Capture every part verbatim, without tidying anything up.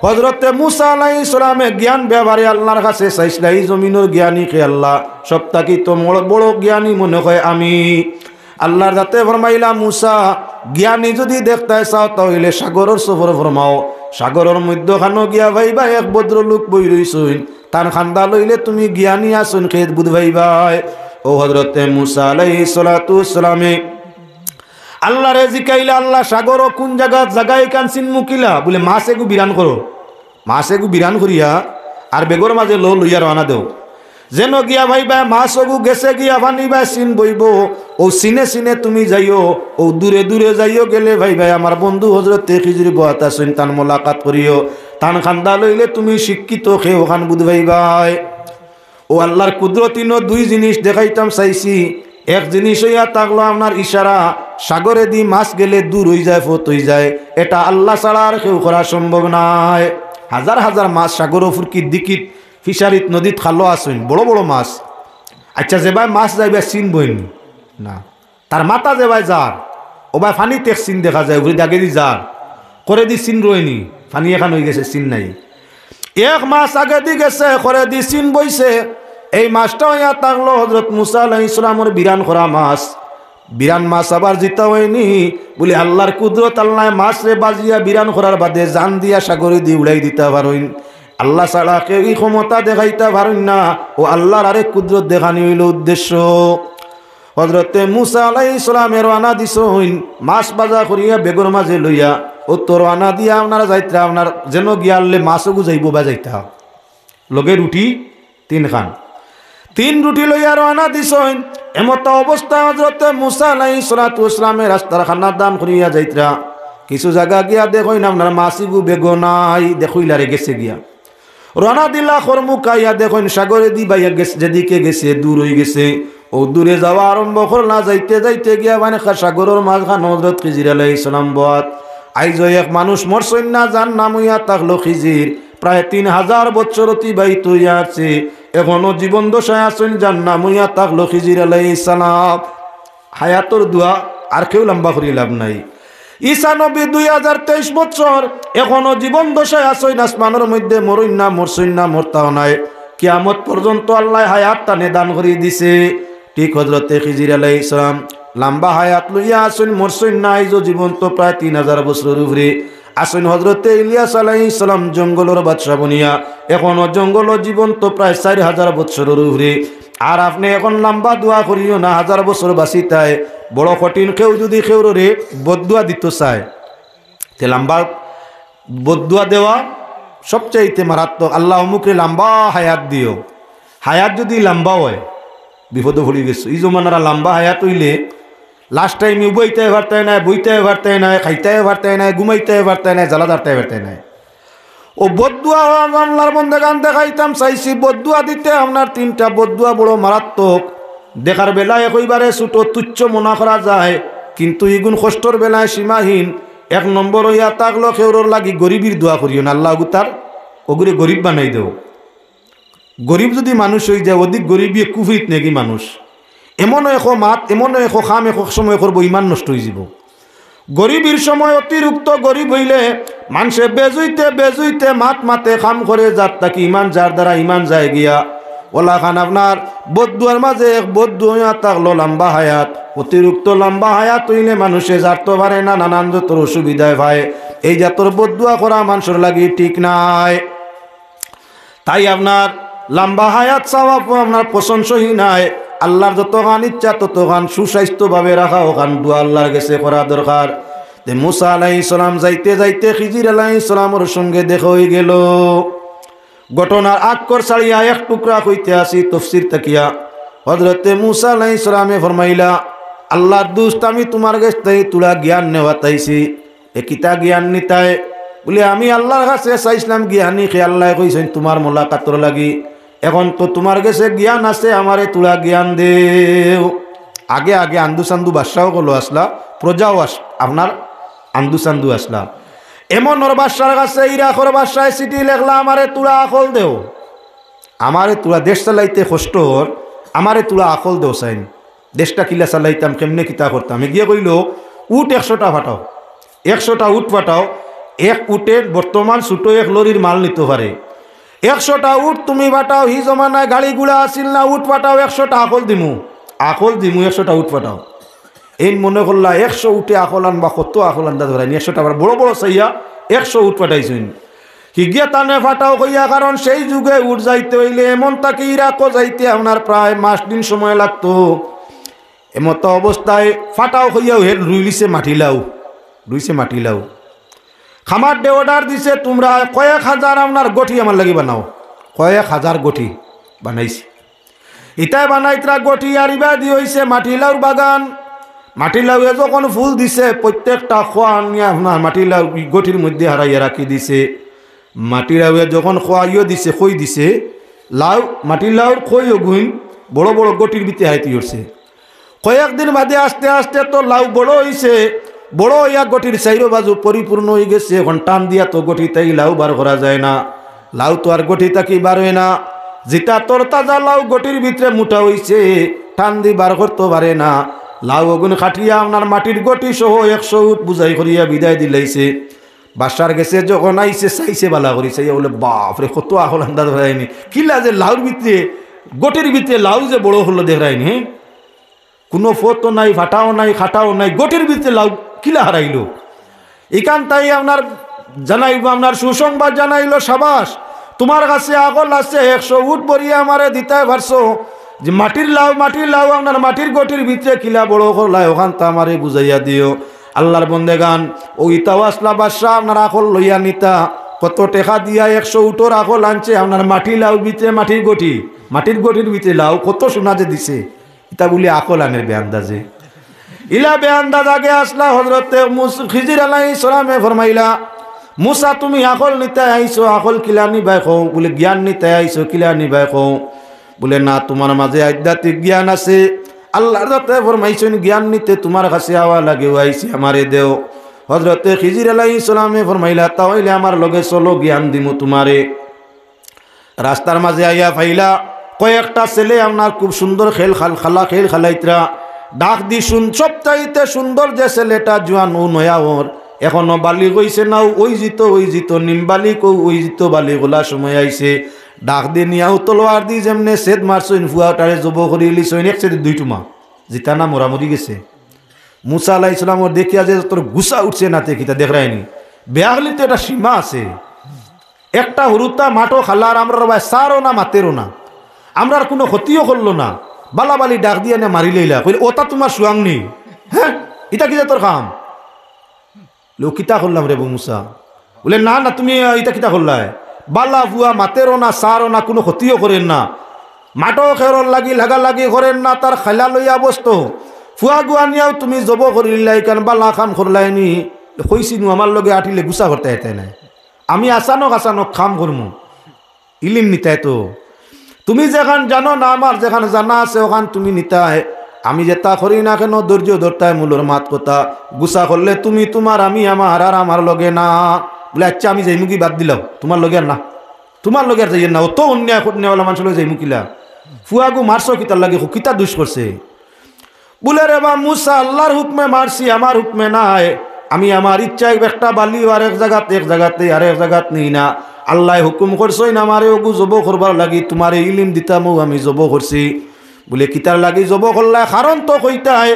হজরতে মুসা আলাইহিস সালামে জ্ঞান ব্যাপারে আল্লাহর কাছে চাইছলা, "এই জমিনর জ্ঞানী কে আল্লাহ? সব থাকি তো বড়, বড় জ্ঞানী মনে হয় আমি।" আল্লাহর জাতে ফরমাইলা, "মুসা, জ্ঞানী যদি দেখতায় চাও, তা অইলে সাগরর সফর ফরমাও। সাগরর মধ্যখানো গিয়া পাইবা এক ভদ্রলোক বই রইছইন, তান কান্দা লইলে তুমি জ্ঞানী আছইন খেত বুঝ পাইবায়।" ও হজরতে মুসা আলাইহিস সালাতু ওয়াস সালামে আল্লাহরে জিকাইলা, "আল্লাহ, সাগরো কুন জাগাত জাগা ইখান চিনমু কিলা?" বুলে, "মাছ এগু বিরান করো, মাছ এগু বিরান করিয়া আর বেগর মাঝে লও, লইয়া রওয়ানা দেও। যেন গিয়া পাইবায় মাছ অগু গেছে গিয়া পানি বায় চিন বইবো, অউ চিনে চিনে তুমি যাইও, অউ দূরে দূরে যাইও, গেলে পাইবায় আমার বন্ধু হজরতে খিজির বওয়াত আছইন, তান মোলাকাত করিও, তান কান্দা লইলে তুমি শিক্ষিত কেউ খান বুঝ পাইবায়।" ও আল্লাহর কুদরত, ইনো দুই জিনিস দেখাইতাম চাইছি। এক জিনিস অইয়া থাকলো আপনার ইশারা, সাগরেদি মাছ গেলে দূর অইযায়, ফত অইযায়, এটা আল্লাহ ছাড়া আর কেউ করা সম্ভব নায়। হাজার হাজার মাছ সাগরো ফুরকিত দিকিত, ফিশারিত, নদীত, খালো আছইন, বড় বড় মাছ। আচ্ছা, যেবায় মাছ যাইবা চিনবইন না, তার মাথা যেবায় যার, ওবায় পানিত এক চিন দেখা যায়, উপরেদি আগেদি যার, করেদি চিন রয়নি, পানি এখান অইগেছে, চিন নাই। এক মাছ আগেদি গেছে, করেদি চিন বইছে। এই মাছটা অইয়া থাকলো হজরত মুসা আলাইহিস সালামর বিরান করা মাছ। বিরান মাছ আবার জিতা অয়নি, বুলে আল্লাহর কুদরত, আল্লায় মাছরে বাজিয়া বিরান করার বাদে জান দিয়া সাগরেদি উড়াই দিতা পারইন। আল্লাহ ছাড়া কেউ ই ক্ষমতা দেখাইতা পারইন না। ও আল্লাহর আরেক কুদরত দেখানি অইলো উদ্দেশ্য। হজরতে মুসা আলাইহিস সালামে রওয়ানা দিছইন, মাছ বাজা করিয়া বেগর মাঝে লইয়া, ও তো রওয়ানা দিয়া আপনারা যাইতরা, আপনার যেন গিয়া আনলে মাছ অগু যাইবো বা যাইতা। লগে রুটি তিন খান, তিন রুটি লইয়া রওয়ানা দিছইন। এমতা অবস্থা হজরতে মুসা আলাইহিস সালাতু ওয়াস সালামে রাস্তার খানা দান করিয়া যাইতরা, কিছু জাগা গিয়া দেখইন আপনার মাছ ইগু বেগো নাই, দেখইলারে গেছে গিয়া। রওয়ানা দিলা, খরমুখ আইয়া দেখইন সাগরেদি বাইয়া গেছে, যেদিকে গেছে দূর অইগেছে। ও দূরে যাওয়া আরম্ভ করলা, যাইতে যাইতে গিয়া মানে খা-, সাগরর মাঝখানো হজরত খিজির আলাইহিস সালাম বওয়াত। আইজও এক মানুষ মরছইন না, যার নাম অইয়া থাকলো খিজির। প্রায় তিন হাজার বৎসর অতিবাহিত অইয়া আছে, এখনো জীবন দশায় আছইন, যার নাম অইয়া থাকলো খিজির আলাইহিস সালাম। হায়াতর দোয়া আর কেউ লম্বা করি লাভ নাই। ঈসা নবী দুই হাজার তেইশ বছর এখনো জীবন দশায় আছইন, আসমানর মধ্যে মরইন না, মরছইন না, মরতাও নায়। কিয়ামত পর্যন্ত আল্লায় হায়াত তানে দান করি দিছে। ঠিক হজরতে খিজির আলাইহিস সালাম লম্বা হায়াত লইয়া আছইন, মরছইন না, আইজও জীবন্ত প্রায় তিন হাজার বছরর উপরে। আছইন হজরতে ইলিয়াস আলাইহিস সালাম জঙ্গলর বাদশা বনিয়া, এখনো জঙ্গলো জীবন্ত প্রায় চাইর হাজার বছরর উপরে। আর আপনে এখন লম্বা দোয়া করিও না, হাজার বছর বাঁচিতায়। বড় কঠিন, কেউ যদি কেউররে বদদোয়া দিতো চায়, তে লম্বা বদদোয়া দেওয়া সবচাইতে মারাত্মক। "আল্লাহ, অমুকরে লম্বা হায়াত দিও।" হায়াত যদি লম্বা অয়, বিপদো পড়ি গেছো। ই জমানার লম্বা হায়াত অইলে last time উবাইতায় পারতায় নায়, বইতায় পারতায় নায়, খাইতায় পারতায় নায়, ঘুমাইতায় পারতায় নায়, জ্বালা জারতায় পারতায় নায়। ও বদদোয়া, ও আল্লাহর বন্দেগান, দেখাইতাম চাইছি, বদদোয়া দিতে আপনার তিনটা বদদোয়া বড় মারাত্মক। দেখার বেলায় একইবারে ছোট তুচ্ছ মনা করা যায়, কিন্তু ইগুন কষ্টর বেলায় সীমাহীন। এক নম্বর অইয়া থাকলো কেউরর লাগি গরিবর দোয়া করিও না, "আল্লাহ অগু তার, অগুরে গরিব বানাই দেও।" গরিব যদি মানুষ অইযায়, অধিক গরিবিয়ে কুফরিত নেগি মানুষ। এমন একো মাত, এমন একো কাম, একো সময় করবো, ইমান নষ্ট অইযিবো। গরিবর সময় অতিরিক্ত গরিব অইলে মানষে বেজুইতে বেজুইতে মাত মাতে কাম করে, যার থাকি ইমান, যার দ্বারা ইমান যায় গিয়া। অলাখান আপনার বদদোয়ার মাঝে এক বদদোয়া অইয়া থাকলো লম্বা হায়াত। অতিরিক্ত লম্বা হায়াত অইলে মানষে জারতো পারে না, নানান জাতর অসুবিধায় পায়। এই জাতর বদদোয়া করা মানষর লাগি ঠিক নায়। তাই আপনার লম্বা হায়াত চাওয়া আপনার পছন্দসই নায়। আল্লাহর যতখান ইচ্ছা ততখান সুস্বাস্থ্যভাবে রাখা, অখান দোয়া আল্লাহর গেছে করা দরকার। তে মুসা আলাইহিস সালাম যাইতে যাইতে খিজির আলাইহিস সালামর সঙ্গে দেখা অইগেলো। ঘটনার আক্ষর ছাড়িয়া এক টুকরা কইতে আছি তফসির থাকিয়া। হজরতে মুসা আলাইহিস সালামে ফরমাইলা, "আল্লাহর দুস্ত, আমি তুমার গেছ থাকি থুড়া জ্ঞান নেওয়াত আইছি।" "এ কিতা জ্ঞান নিতায়?" বুলে, "আমি আল্লাহর কাছে চাইছলাম জ্ঞানী কে, আল্লায় কইছইন তুমার মোলাকাতর লাগি। এখন তো তুমার গেছে জ্ঞান আছে, আমারে থুড়া জ্ঞান দেও।" আগে আগে আন্দু সান্দু বাদশা অকল আছলা, প্রজাও আছ-, আপনার আন্দু সান্দু আছলা। এমনর বাদশার কাছে ইরাকর বাদশায় চিঠি লেখলা, "আমারে থুড়া আখল দেও, আমারে থুড়া, দেশ চালাইতে কষ্ট অর, আমারে থুড়া আখল দেও চাইন।" দেশটা কিলা চালাইতাম, কেমনে কিতা করতাম। এগিয়ে কইলো, "উট একশোটা পাঠাও, একশোটা উট পাঠাও, এক উটে বর্তমান ছোট এক লরির মাল নিতো পারে। একশোটা উট তুমি পাঠাও, হি জমানায় গাড়ি ঘোড়া আছিল না, উট পাঠাও একশোটা, আকল দিমু, আকল দিমু, একশোটা উট পাঠাও। এইন মনে করলা একশো উটে আকল আনবা, কত আকল আন্দাজ করাইনি, একশোটা আবার বড় বড় চাইয়া একশো উট পাঠাইছইন। হিগিয়া তানে পাঠাও কইয়া, কারণ সেই যুগে উট যাইতে অইলে এমন তাকি ইরাকও যাইতে আপনার প্রায় মাস দিন সময় লাগতো। এমতো অবস্থায় পাঠাও কইয়াও হে রুইলিছে মাটি লাউ, রুইছে মাটি লাউ। খামাররে অর্ডার দিছে, তুমরা কয়েক হাজার আপনার গঠি আমার লাগি বানাও। কয়েক হাজার গঠি বানাইছে। ইতায় বানাইতরা গঠি আর ইবাদি অইছে মাটি লাউর বাগান। মাটি লাউয়ে যখন ফুল দিছে, প্রত্যেকটা খোয়া নিয়া আপনার মাটি লাউ গঠির মধ্যে হারাইয়া রাখি দিছে। মাটি লাউয়ে যখন খোয়াইও দিছে, খই দিছে, লাউ, মাটি লাউর খই অগুইন বড় বড় গঠির ভিতরে হাইতি উঠছে। কয়েকদিন বাদে আস্তে আস্তে তো লাউ বড় অইছে, বড় অইয়া গঠির চাইরো বাজু পরিপূর্ণ অইগেছে। এখন টান দিয়া তো গঠি তাকি লাউ বার করা যায় না, লাউ তো আর গঠি তাকি বার অয় না। যেটা তরতাজা লাউ গঠির ভিতরে মুটা অইছে, টান দি বার করতো পারে না। লাউ অগুন কাটিয়া আপনার মাটির গঠি সহ একশো উট বুঝাই করিয়া বিদায় দিলাইছে। বাদশার গেছে যখন আইছে, চাইছে বালা করি, চাইয়া বলে, "বাপ রে, কত আকল আন্দাজ করাইনি, কিলা যে লাউর ভিতরে, গঠির ভিতরে লাউ যে বড় অইলো দেখরাইনি, হে? কোনো ফতও নাই, ফাটাও নাই, খাটাও নাই, গঠির ভিতরে লাউ কিলা হারাইলো?" ইখান তাই আপনার জানাইবো, আপনার সুসংবাদ জানাইলো, সাবাস, তুমার কাছে আকল আছে, একশো উট ভরিয়া আমারে দিতায় পারছো, যে মাটির লাউ, মাটির লাউ, আপনার মাটির গঠির ভিতরে কিলা বড় করলায়, অখানতা আমারে বুঝাইয়া দিও। আল্লার বন্দেগান, অউ ইতাও আছলা বাদশা, আপনার আকল লইয়া নিতা, কত টেকা দিয়া একশো উটর আকল আনছে, আপনার মাটির লাউর ভিতরে মাটির গঠি, মাটির গঠির ভিতরে লাউ, কত সোনা যে দিছে। ইতা বুলি আকল আনের বেআন্দাজে। ইলা বেআন্দাজ আগে আছলা। হজরতে মুস-, খিজির আলাইহিস সালামে ফরমাইলা, "মুসা, তুমি আকল নিতায় আইছো, আকল কিলা নিবায় কও?" বুলে, "জ্ঞান নিতায় আইছো, কিলা নিবায় কও?" বুলে, "না, তুমার মাঝে আধ্যাত্মিক জ্ঞান আছে।" আল্লার জাতে ফরমাইছইন, "জ্ঞান নিতে তুমার কাছে আওয়া লাগে, অউ আইছি, আমারে দেও।" হজরতে খিজির আলাইহিস সালামে ফরমাইলা, "তা অইলে আমার লগে চলো, জ্ঞান দিমু তুমারে।" রাস্তার মাঝে আইয়া পাইলা কয়েকটা ছেলে আপনার খুব সুন্দর খেল খাল-, খালা খেল খালাইতরা। ডাক দি শুন, সবচাইতে সুন্দর যে ছেলেটা জুয়ান, অউ নয়া অর, এখনো বালিগ অইছে না, অউ অইজিত, অইজিত, নিম বালিগ, অউ অইজিত বালিগ অলা সময় আইছে। ডাক দি নিয়াও তলোয়ার দি যেমনে ছেদ মারছইন, ফুয়াটারে জবো করিলিছইন, এক ছেদে দুই টুমা, জিতা না মরা মরি গেছে। মুসা আলাইহিস সালামর দেখিয়া যে তোর গুসা উঠছে না, তে কিতা দেখরায়নি? বেআকলির তো একটা সীমা আছে। একটা হুরুতা মাঠো খালার, আমরার বায় সারও না, মাতেরও না, আমরার কুনু ক্ষতিও করলো না, বালাবালি ডাক দিয়া নে মারিলাইলা, কইলে, "ওটা তুমার সুয়াংনি, হে? ইটা কিতা তোর কাম?" লো, "কিতা করলাম রে বা মুসা?" বুলে, "না, না, তুমি, আহ, ইটা কিতা করলায়? বালা ফুয়া, মাতেরও না, সারও না, কুনু ক্ষতিও করের না, মাঠো খেরর লাগি লাগালাগি করের না, তার খাইলা লইয়া বসতো। ফুয়াগু আনিয়াও তুমি জবো করিলাইলায়, ইখান বালা কাম করলায়নি।" কইছি নু, আমার লগে আটিলে গুসা করতায় আইতায় নায়। আমি আচানক আচানক কাম করমু। ইলিম নিতায় তো। তুমি যেখান জানো না, আমার যেখান জানা আছে, অখান তুমি নিতায়। আমি যেতা করি না কেনে, ধৈর্য ধরতায়, মুলর মাত কথা। গুসা করলে তুমি তুমার, আমি আমার, আর আমার লগে না। বুলে, "আচ্ছা, আমি যাইমুগি, বাদ দিলাও, তুমার লগে আর না, তুমার লগে আর যাইয়ার না, অত অন্যায়, অন্যায়ওয়ালা মানষর লগে যাইমু কিলা? ফুয়াগু মারছো কিতার লাগি, কিতা দুষ করছে?" বুলে, "রে বা মুসা, আল্লার হুকমে মারছি, আমার হুকমে নায়। আমি আমার ইচ্ছায় একটা বালিও আরেক জাগাত, এক জাগাতে আরেক জাগাত নেই না। আল্লায় হুকুম করছইন আমারে অগু জবো করবার লাগি, তুমারে ইলিম দিতাম, অউ আমি জবো করছি।" বুলে, "কিতার লাগি জবো করলায়? কারণ তো কইতায়।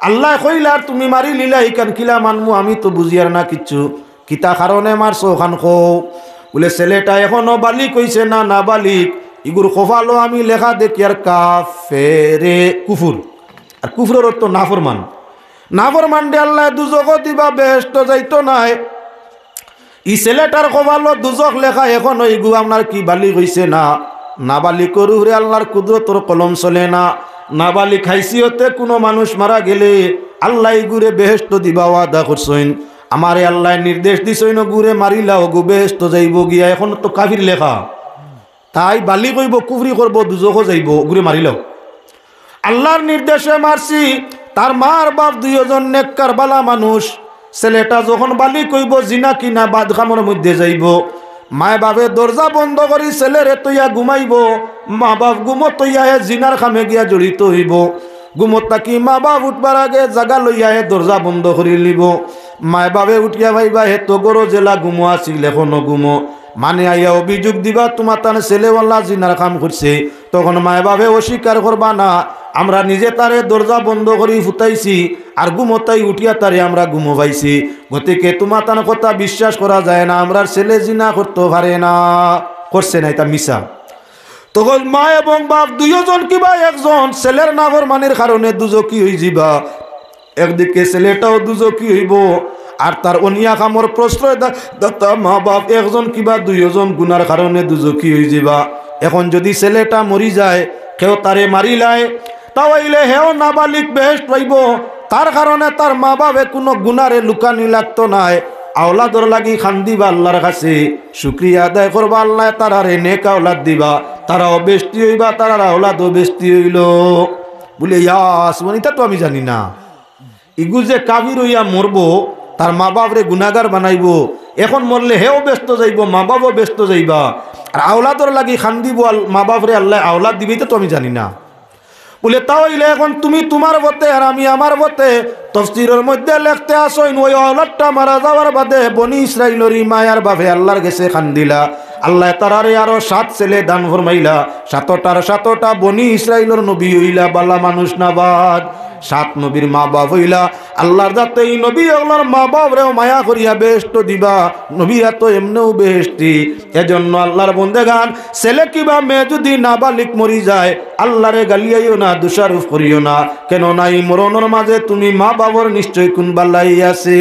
আল্লায় কইলা আর তুমি মারিলিলায়, ইখান কিলা মানমু? আমি তো বুঝিয়ার না কিচ্ছু।" "কিতা কারণে মারছো অখান কও।" বুলে, "ছেলেটা এখনো বালিগ অইছে না, নাবালিগ। ইগুর কপালো আমি লেখা দেখিয়ার কাফেরে কুফুর। আর কুফুরর অর্থ নাফরমান। নাফরমানরে আল্লায় দুজখো দিবা, বেহেস্তো যাইতো নায়। ই ছেলেটার কপালো দুজখ লেখা, এখনো ইগু আপনার কি বালিগ অইছে না? নাবালিগর উপরে আল্লার কুদরতর কলম চলে না। নাবালিগ হাইসিয়তে কুনু মানুষ মারা গেলে আল্লায় ইগুরে বেহেস্তো দিবা ওয়াদা করছইন। আমারে আল্লায় নির্দেশ দিছইন, অগুরে মারিলাও, অগু বেহেস্তো যাইবো গিয়া, এখন তো কাফির লেখা। তাই বালিগ অইবো, কুফরি করবো, দুজখো যাইবো, অগুরে মারিলাও।" আল্লার নির্দেশে মারছি। তার মার বাপ দুইওজন নেককার বালা মানুষ। ছেলেটা যখন বালিগ অইবো, জিনা কিনা বাদ কামর মধ্যে যাইবো। মায় বাপে দরজা বন্ধ করি ছেলেরে থইয়া ঘুমাইবো। মা বাপ ঘুমো থইয়া হে জিনার কামে গিয়া জড়িত অইবো। ঘুমো থাকি মা বাপ উঠবার আগে জাগা লইয়া হে দরজা বন্ধ করিলিবো। মায় বাফে উঠিয়া পাইবা, হে তো ঘরো যেলা ঘুমো আছিল, এখনো ঘুমো। মানে আইয়া অভিযোগ দিবা, তুমার তান ছেলেওয়ালা জিনার কাম করছে। তখন মায় বাফে অস্বীকার করবা না, আমরা নিজে তারে দরজা বন্ধ করি ফুতাইছি, আর ঘুমো তাই উঠিয়া তারে আমরা ঘুমো পাইছি। গতিকে তুমার তান কথা বিশ্বাস করা যায় না, আমরার ছেলে জিনা করতো পারে না, করছে না, ইতা মিছা। তখন মা এবং বাফ দুইওজন কিবা একজন ছেলের নাফরমানির কারণে দুজখি অইযিবা। একদিকে ছেলেটাও দুজখি অইবো, আর তার অনিয়া কামর প্রশ্রয় দা-, দাতা মা বাফ একজন কিবা দুইওজন গুনার কারণে দুজখি অইযিবা। এখন যুদি ছেলেটা মরি যায়, কেউ তারে মারিলায়, তাইলে হেও নাবালিগ বেহেশত পাইবো। তার কারণে তার মা বাফে কুনু গুনারে লুকানি লাগতো নায়। আওলাদর লাগি কান্দিবা আল্লার কাছে, শুকরিয়া আদায় করবা, আল্লায় তারারে নেক আওলাদ দিবা, তারাও বেহেশতি অইবা, তারার আওলাদও বেহেশতি অইলো। বুলে, ইয়া সুবহান, ইতা তো আমি জানি না। ইগু যে কাফির অইয়া মরবো, তার মা বাফরে গুনাগার বানাইবো, এখন মরলে হেও বেহেশতো যাইবো, মা বাফও বেহেশতো যাইবা, আর আওলাদর লাগি কান্দিবো, আল-, মা বাফরে আল্লায় আওলাদ দিবা, ইতা তো আমি জানি না। বুলে, তাইলে এখন তুমি তুমার পথে আর আমি আমার পথে। তফসিরর মধ্যে লেখতে আছইন, ওই আওলাদটা মারা যাওয়ার বাদে বনি ইসরাইলর ই মায় আর বাফে আল্লার গেছে কান্দিলা। আল্লায় তারারে আরো সাত ছেলে দান ফরমাইলা। সাতটার সাতটা বনি ইসরাইলর নবী অইলা, বালা মানুষ নাবাদ। সাত নবীর মা বাফ অইলা। আল্লার যাতে ই নবী অকলর মা বাফরেও মায়া করিয়া বেহেশত দিবা। নবী এত এমনেও বেহেশতি। এজন্য আল্লার বন্দেগান, ছেলে কিবা মেয়ে যুদি নাবালিগ মরি যায়, আল্লারে গালিয়াইও না, দোষারোপ করিও না। কেননা ই মরণর মাঝে তুমি মা বাফর নিশ্চয় কুনবা লাই আছে।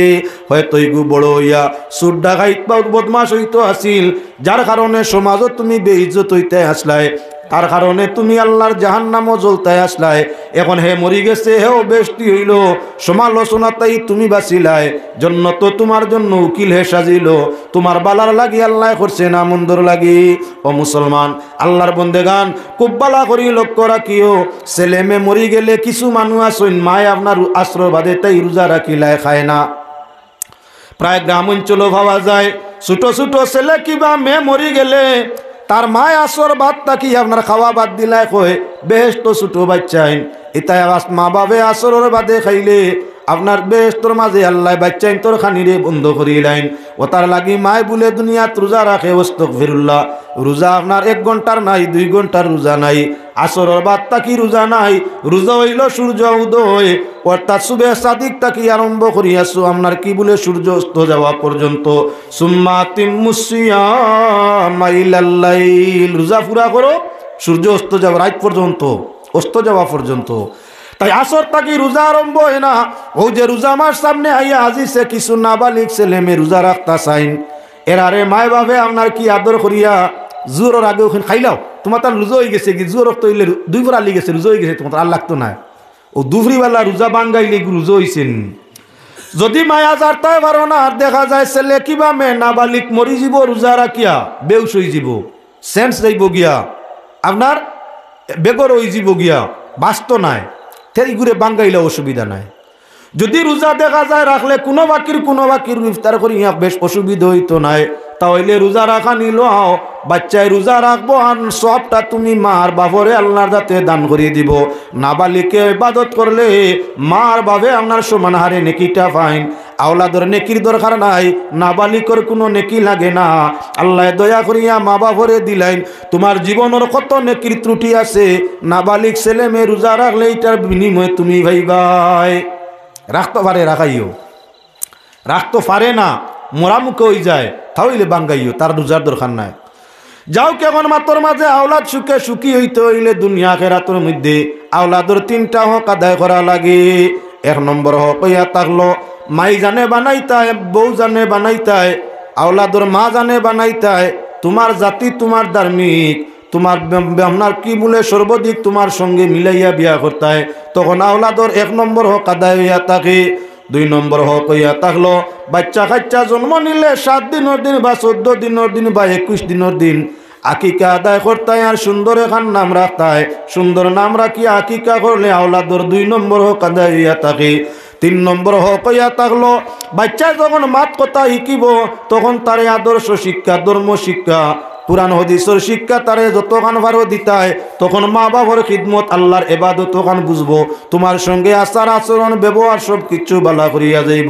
হয়তো ইগু বড় অইয়া চুর ডাকাইত বা বদমাশ অইতো আছিল, যার কারণে সমাজো তুমি বেইজ্জত অইতায় আছলায়, তার কারণে তুমি আল্লার জাহান্নামো জ্বলতায় আছলায়। এখন হে মরি গেছে, হেও বেহেশতি অইলো, সমালোচনা তাই তুমি বাচিলায়, জন্নতো তুমার জন্য উকিল হে সাজিলো। তুমার বালার লাগি আল্লায় করছে না মন্দর লাগি? ও মুসলমান, আল্লার বন্দেগান, খুব বালা করি লক্ষ্য রাখিও, ছেলে মেয়ে মরি গেলে কিছু মানুষ আছইন, মায় আপনার আছরর বাদে তাই রোজা রাখিলায়, খায় না। প্রায় গ্রাম অঞ্চলো পাওয়া যায়, ছোট ছোট ছেলে কিবা মেয়ে মরি গেলে তার মায় আছর বাদ থাকি আপনার খাওয়া বাদ দিলায়, কয়, বেহেশতো ছোট বাইচ্চাইন, ইতায় আস-, মা বাফে আছরর বাদে খাইলে আপনার বেহেশতর মাঝে আল্লায় বাইচ্চাইন্তর খানিরে বন্ধ করিলাইন। অতার লাগি মায় বুলে দুনিয়াত রোজা রাখে, আস্তাগফিরুল্লাহ, রোজা আপনার এক ঘন্টার নাই, দুই ঘন্টার রোজা নাই, আছরর বাদ থাকি রোজা নাই, রোজা অইলো সূর্য উদয়, অর্থাৎ সুবহে সাদিক থাকি আরম্ভ করিয়া সু-, আপনার কি বুলে সূর্য অস্ত যাওয়া পর্যন্ত। সুম্মা আতিম্মুস সিয়ামা ইলাল লাইল, রোজা পুরা করো সূর্য অস্ত যাওয়া, রাইত পর্যন্ত, অস্ত যাওয়া পর্যন্ত। তাই আছর থাকি রোজা আরম্ভ অয় না। অউ যে রোজা মাস সামনে আইয়া আজিছে, কিছু নাবালিগ ছেলে মেয়ে রোজা রাখতা চাইন, এরারে মায় বাফে আপনার কি আদর করিয়া জোহরর আগে অখন খাইলাও, তুমার তান রোজা অইগেছে গি, জোহর অক্ত অইলে রু-, দুই পর আলি গেছে, রোজা অইগেছে, তুমার তান আর লাগতো নায়। অউ দুপুরিবালা রোজা ভাঙ্গাইলে ইগু রোজা অইছে নি? যুদি মায়া জারতায় পারো না, আর দেখা যায় ছেলে কিবা মেয়ে নাবালিগ মরি যিবো রোজা রাখিয়া, বেহুশ অইযিবো, সেন্স যাইবো গিয়া, আপনার বেঘর অইযিবো গিয়া, বাচতো নায়, তে ইগুরে ভাঙ্গাইলে অসুবিধা নাই। যুদি রোজা দেখা যায় রাখলে কুনু বাকির কুনু বাকির ইফতার করি ইয়া বেশ অসুবিধা অইতো নায়, তাইলে রোজা রাখা নিলো আও, বাইচ্চায় রোজা রাখবো, আর সওয়াবটা তুমি মার বাফরে আল্লার যাতে দান করি দিবো। নাবালিগে ইবাদত করলে মার বাফে আপনার সমান হারে নেকিটা পাইন। আওলাদর নেকির দরকার নাই, নাবালিগর কুনু নেকি লাগে না। আল্লায় দয়া করিয়া মা বাফরে দিলাইন, তুমার জীবনর কত নেকির ত্রুটি আছে, নাবালিগ ছেলে মেয়ে রোজা রাখলে ইটার বিনিময়ে তুমি পাইবায়। রাখতো পারে রাখাইও, রাখতো পারে না, মরামুখে অইযায়, তাইলে ভাঙ্গাইও, তার রোজার দরকার নাই। যাউক, এখন মাতর মাঝে আওলাদ সুখে সুখী অইতে অইলে দুনিয়া আখেরাতর মধ্যে আওলাদর তিনটা হক আদায় করা লাগে। এক নম্বর হক অইয়া থাকলো, মাই জানে বানাইতায়, বউ জানে বানাইতায়, আওলাদর মা জানে বানাইতায়, তুমার জাতি, তুমার ধার্মিক, তুমার বে-, বে-, আপনার কি বুলে সর্বাধিক তুমার সঙ্গে মিলাইয়া বিয়া করতায়, তখন আওলাদর এক নম্বর হক আদায় অইয়া থাকে। দুই নম্বর হক অইয়া থাকলো, বাইচ্চা কাইচ্চা জন্ম নিলে সাত দিনর দিন বা চৌদ্দ দিনর দিন বা একুশ দিনর দিন আকিকা আদায় করতায় আর সুন্দর এখান নাম রাখতায়। সুন্দর নাম রাখিয়া আকিকা করলে আওলাদর দুই নম্বর হক আদায় অইয়া থাকে। তিন নম্বর হক অইয়া থাকলো, বাইচ্চায় যখন মাত কথা শিকিবো, তখন তারে আদর্শ শিক্ষা, ধর্ম শিক্ষা, কুরআন হাদিসর শিক্ষা তারে যতখান পারো দিতায়, তখন মা বাফর খিদমত, আল্লার ইবাদত অখান বুঝবো। তুমার সঙ্গে আচার আচরণ ব্যবহার সব কিছু বালা করিয়া যাইবো।